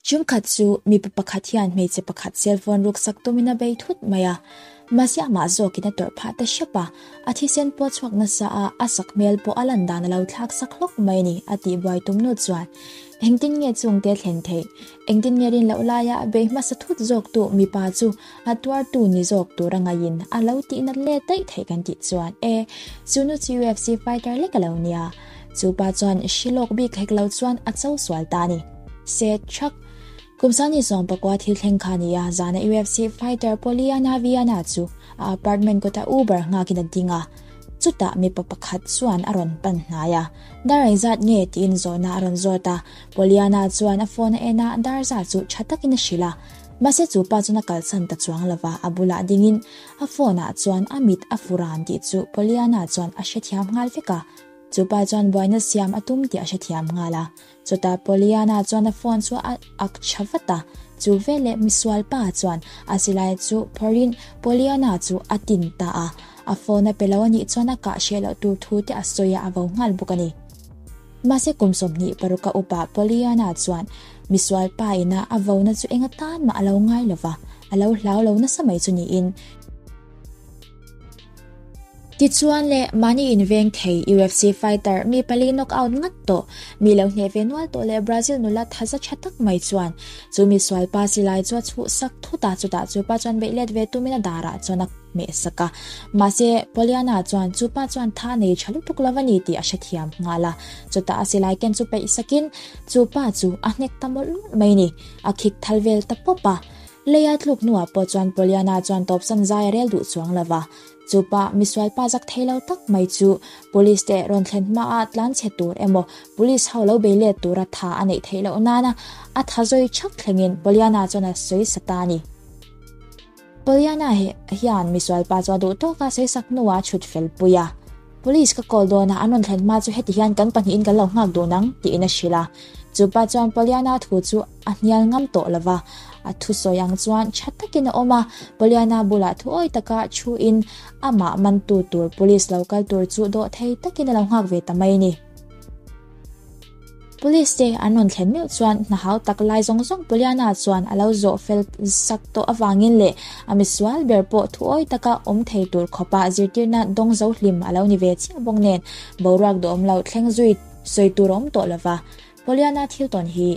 Chungkhat chu mipa pakhat hian hmeichhe pakhat cellphone ruksak tumin a bei thut mai a, mahse amah zawkin a tawrh phah ta hrep a, a thisen pawh chhuak nasa a, a sak hmel pawh a lan dan a lo thlak sak hlawk mai a ni, a tih buai tum nu chuan engtin nge chungte thlen theih, engtin nge rin loh laia bei hmasa thut zawk tu mipa chu a tuartu ni zawk tur a ngaiin a lo tih nat let daih theih kan tih chuan e, chu nu chu UFC fighter lek a lo nia. Chu pa chuan hri lawk bik hek lo chuan a cho sual ta a ni. Set thak. Kum sani 14 thil thleng kha nia zana UFC fighter Poliana Viana chu a apartment kawta Uber nghakin a ding a. Chutah mipa pakhat chuan a rawn pan hnai a. Dar engzat nge tiin zawhna a rawn zawt a. Poliana chuan a phone a en a, dar zat chu tha takin a hrilh a. Mahse chu pa chuan a kalsan ta chuang lova, a bulah dingin a phone ah chuan a mit a fu ran tih chu Poliana chuan a hrethiam nghal vek a. Chu pa chuan buaina siam a tum tih a hrethiam nghal a. Chutah Poliana chuan a phone chu a ak tha vat a, chu veleh misual pa chuan a silai chu phawrhin Poliana chu a tin ta a. A phone a pe lo anih chuan a kah hreh loh tur thu te a sawi a, a vo nghal bawk a ni. Mahse kum 26 a upa Poliana chuan misual pa ina a vona chu eng atan mah a lo ngai lo va, a lo hlau lo nasa mai chu niin. Tichuan le, mahni inveng thei UFC fighter mi pali knockout ngat tawh, mi lo hneh ve nual tawh leh Brazil nula thaza tha tak mai chuan chu mi sualpa silai chu a chhuhsak thut a, chutah chu pa chuan beih let ve tumin a darah chuan a hmeh sak a. Mahse, Poliana chuan chu pa chuan tha nei tha lutuk lo a ni tih a hrethiam nghal a, chutah a silai ken chu peih sakin chu pa chu a hnek ta mawlh mawlh mai ni, a khik thal vel ta pawp a. Leia tluk hnuah pawh chuan Poliana chuan tawpsan zai a rel duh chuang lo va, chu pa misual pa zak thei lo tak mai chu Police te rawn thlen hmaah tlan chhe tur emaw Police ho lo bei let tura tha a neih theih loh nana a tha zawi thak thlengin Poliana chuan a sawi sa ta a ni. Poliana hian misual pa chu a duh tawk a sawi sak hnuah a chhut fel pui a, Police ka call dawn a, an rawn thlen hma chu heti hian kan pahnihin kan lo nghak dun ang, tiin a hrilh a. Chu pa chuan Poliana thu chu a hnial ngam tawh lo va, a thusawi ang chuan tha takin a awm a, Poliana bulah thu awi taka thuin amah mantu tur police lo kal tur chu dawh thei takin a lo nghak ve ta mai a ni. Police te an rawn thlen meuh chuan hna hau tak lai zawng zawng Poliana chuan a lo zawh fel sak tawh avangin leh a misual ber pawh thu awi taka awm thei tur khawpa zirtirna dawng zo hlim a lo ni ve chiah bawk nen boruak duhawm lo thleng zui sawi tur a awm tawh lova. Poliana thil tawn hi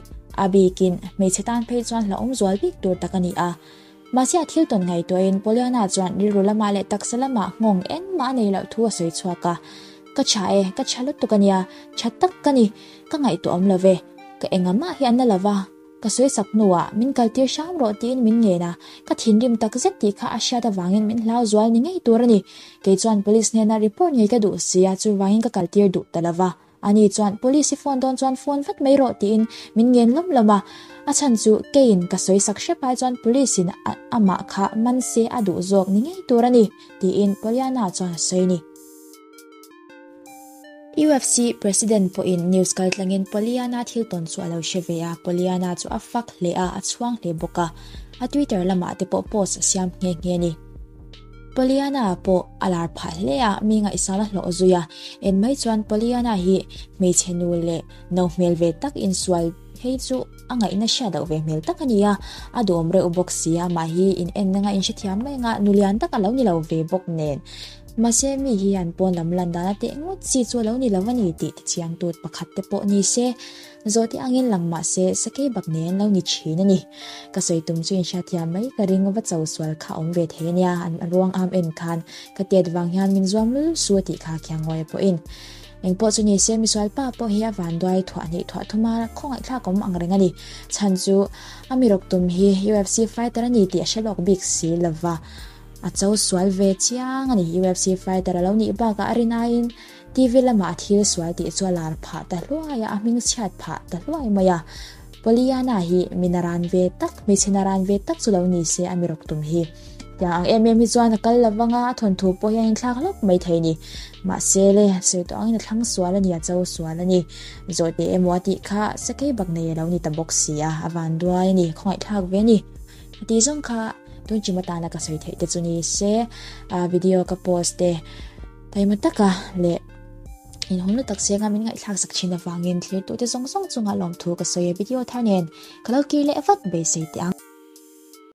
a bikin hmeichhe tan phei chuan hlauhawm zual bik tur tak a ni a. Mahse a thil tawn ngaihtuahin Poliana chuan rilru lamah leh taksa lamah nghawng engmah a nei loh thu a sawi chhuak a. Ka tha e, ka tha lutuk a nia, tha tak ka ni, ka ngaihtuah awm lo ve, ka engamah hi an la lo va, ka sawi sak hnuah min kaltir hram rawh tiin min ngen a, ka thinrim tak zet tih kha a hriat avangin min hlau zual ni ngei tur a ni. Kei chuan police hnena report ngei ka duh si a, chuvangin ka kaltir duh ta lo va. Ani chuan police i phone dawn chuan phone vat mai rawh tiin min ngen lawm lawm a, a chhan chu keiin ka sawi sak hrep ai chuan police in amah kha man se a duh zawk ni ngei tur a ni tiin Poliana chuan a sawi a ni. UFC President pawhin news kaltlangin Poliana thil tawn chu a lo hre ve a, Poliana chu a fak hle a, a chhuang hle bawk a, a Twitter lamah te pawh post a siam nghe nghe a ni. Poliana pawh a lar phah hle a, mi ngaihsan a hlawh zui a, en mai chuan Poliana hi hmeichhe nu leh no hmel ve tak insual hei chu a ngaihna hriat loh ve hmel tak a ni a, a duhawm reuh bawk si a, mah hi in en nanga inhrethiam mai anga nu lian tak a lo ni lo ve bawk nen. Mahse mi hi an pawn lam lan dan a teh ngawt chi chu a lo ni lo a ni tih tichiang tut pakhat te pawh ni se. Zawhte angin lang mah se sakei bak nen lo ni thin a ni. Ka sawi tum chu inhriatthiam mai ka ring va cho sual kha awm ve thei a nia, an ruang am en khan ka tet vang hian min zuam lul su a tih kha khiang ngawi pawhin. Engpawh chu ni se misual pa pawh hi a vanduai thuah hnih thuah thuma khawngaihthlak awm ang reng a ni. Chhan chu a mi rawk tum hi UFC fighter a ni tih a hre lawk bik si lova a cho sual ve chiang a ni. UFC fighter a lo nih bakah a rin aiin TV lamah a thil sual tih chu a lar phah ta hluai a, a hming chhiat phah ta hluai mai a. Poliana hi mi naran ve tak, hmeichhe naran ve tak chu lo ni se a mi rawk tum hi. Tiang ang em em hi chuan a kal lo vang a, a thawnthu pawh hi a inthlak hlawk mai thei ni. Mahse le, sawi tawh angin a thlang sual a ni, a cho sual a ni. Zawhte emaw a tih kha sakei bak nei a lo ni ta bawk si a, a vanduai a ni, khawngaihthlak ve a ni. Tih zawng kha tun chim atana ka sawi theih te chu ni se video ka post te taima taka leh inhawng lutak senga min ngaihthlak sak thin avangin thlir tute zawng zawng chunga lawmthu ka sawi a video thar nen ka lo kir leh vat beisei teh ang.